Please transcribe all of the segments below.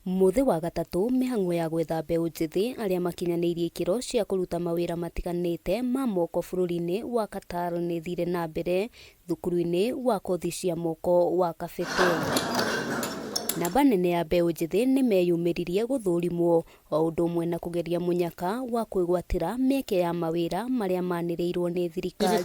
Mũthĩ wa gatatũ, mĩhang'o ya gwetha mbeũ njĩthĩ arĩa makinyanĩirie ikĩro cia kũruta mawĩra matiganĩte ma moko bũrũri-inĩ wa Qatar nĩ ĩthire na mbere thukuru-inĩ wa kothi cia moko wa Kabete. Namba nene ya mbeũ njĩthĩ nĩ meyumĩririe gũthũrimwo o ũndũ ũmwe na kũgeria mũnyaka wa kwĩgwatĩra mĩeke ya mawĩra marĩa manĩrĩirwo nĩ thirikari.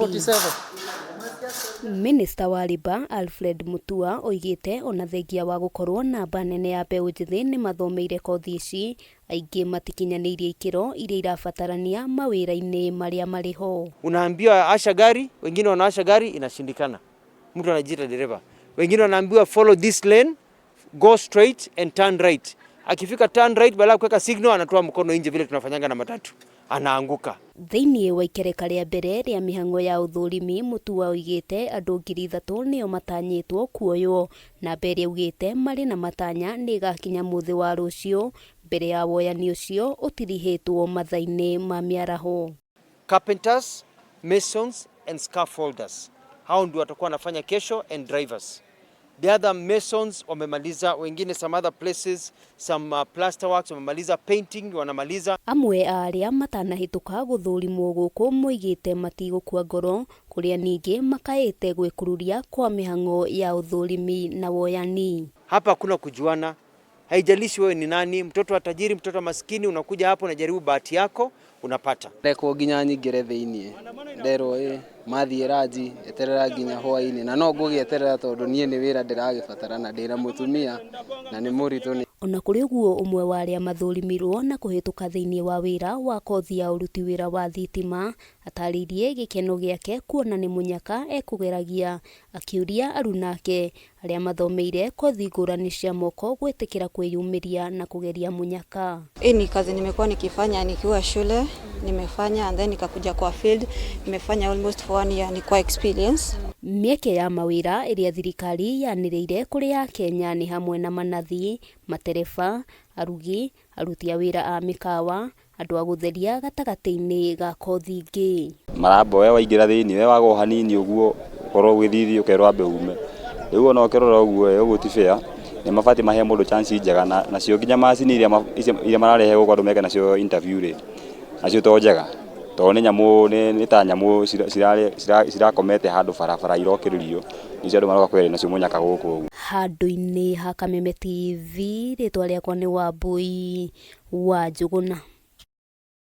Minista wa Labour Alfred Mutua oigĩte ona thengia wa gũkorwo namba nene ya mbeũ njĩthĩ nĩ mathomeire kothi ici, aingĩ matikinyanĩirie ikĩro iria irabatarania mawĩra-inĩ marĩa marĩ ho. Unaambiwa asha gari, wengine wanawasha gari inashindikana, mtu anajiita dereva. Wengine wanaambiwa follow this lane, go straight and turn right. Akifika turn right, badala ya kuweka signal anatoa mkono nje vile tunafanyanga na matatu, anaanguka. Thĩinĩ wa ikereka rĩa mbere rĩa mĩhang'o ya ũthũrimi, Mutua oigĩte andũ 3000 nĩo matanyĩtwo kuoywo. Namba ĩrĩa augĩte marĩ na matanya nĩ ĩgakinya mũthĩ wa rũciũ mbere ya woyani ũcio ũtirihĩtwo mathaa-inĩ ma mĩaraho. Carpenters, masons and scaffolders. Hao ndio watakuwa wanafanya kesho and drivers. The other masons wamemaliza, wengine some other places, some plaster works wamemaliza, painting wanamaliza. Amwe a arĩa matanahĩtũka gũthũrimwo gũkũ moigĩte matigũkua ngoro kũrĩa ningĩ makaĩte gwĩkururia kwa mĩhang'o ya ũthũrimi na woyani. Hapa hakuna kujuana, haijalishi wewe ni nani, mtoto wa tajiri, mtoto wa maskini, unakuja hapo unajaribu bahati yako unapata. Rekwo nginya nyingĩre thĩiniĩ nderwo ĩ mathiĩ ranji eterera nginya hwainĩ na no ngũgĩeterera tondũ niĩ nĩ wĩra ndĩragĩbatara na ndĩna mũtumia na nĩ mũritũ nĩ Ona kũrĩ ũguo ũmwe wa arĩa mathũrimirwo na kũhĩtũka thĩinĩ wa wĩra wa kothi ya ũruti wĩra wa thitima atarĩirie gĩkeno gĩake kuona nĩ mũnyaka ekũgeragia akĩũria arunake arĩa mathomeire kothi ngũrani cia moko gwĩtĩkĩra kwĩyumĩria na kũgeria mũnyaka. Hii ni kazi nimekuwa nikifanya nikiwa shule, nimefanya and then nikakuja kwa field, nimefanya almost for one year, ni kwa experience. Mĩeke ya mawĩra ĩrĩa thirikari yanĩrĩire kũrĩ Akenya nĩ hamwe na manathi, matereba, arugi, aruti a wĩra a mĩkawa, andũ a gũtheria gatagatĩ-inĩ ga kothi ingĩ. Maramba we waingĩra thĩinĩ we wagwo hanini ũguo ũkorwo ũgĩthithi ũkerwo ambe ume rĩu ona ũkĩrora ũguo ĩ ũguo ti fair nĩ mabatiĩ mahe mũndũ chance njega na nacio nginya macini iria mararehe gũkũ andũ meke nacio interview rĩ nacio to njega tondũ nĩ nyamũ nĩ ta nyamũ cirakomete handũ barabara irokĩrĩrio nĩcio andũ maroka kweria nacio mũnyaka gũkũ ũguo. Handũ-inĩ ha Kameme TV rĩtwa rĩakwa nĩ Wambui wa Njũgũna.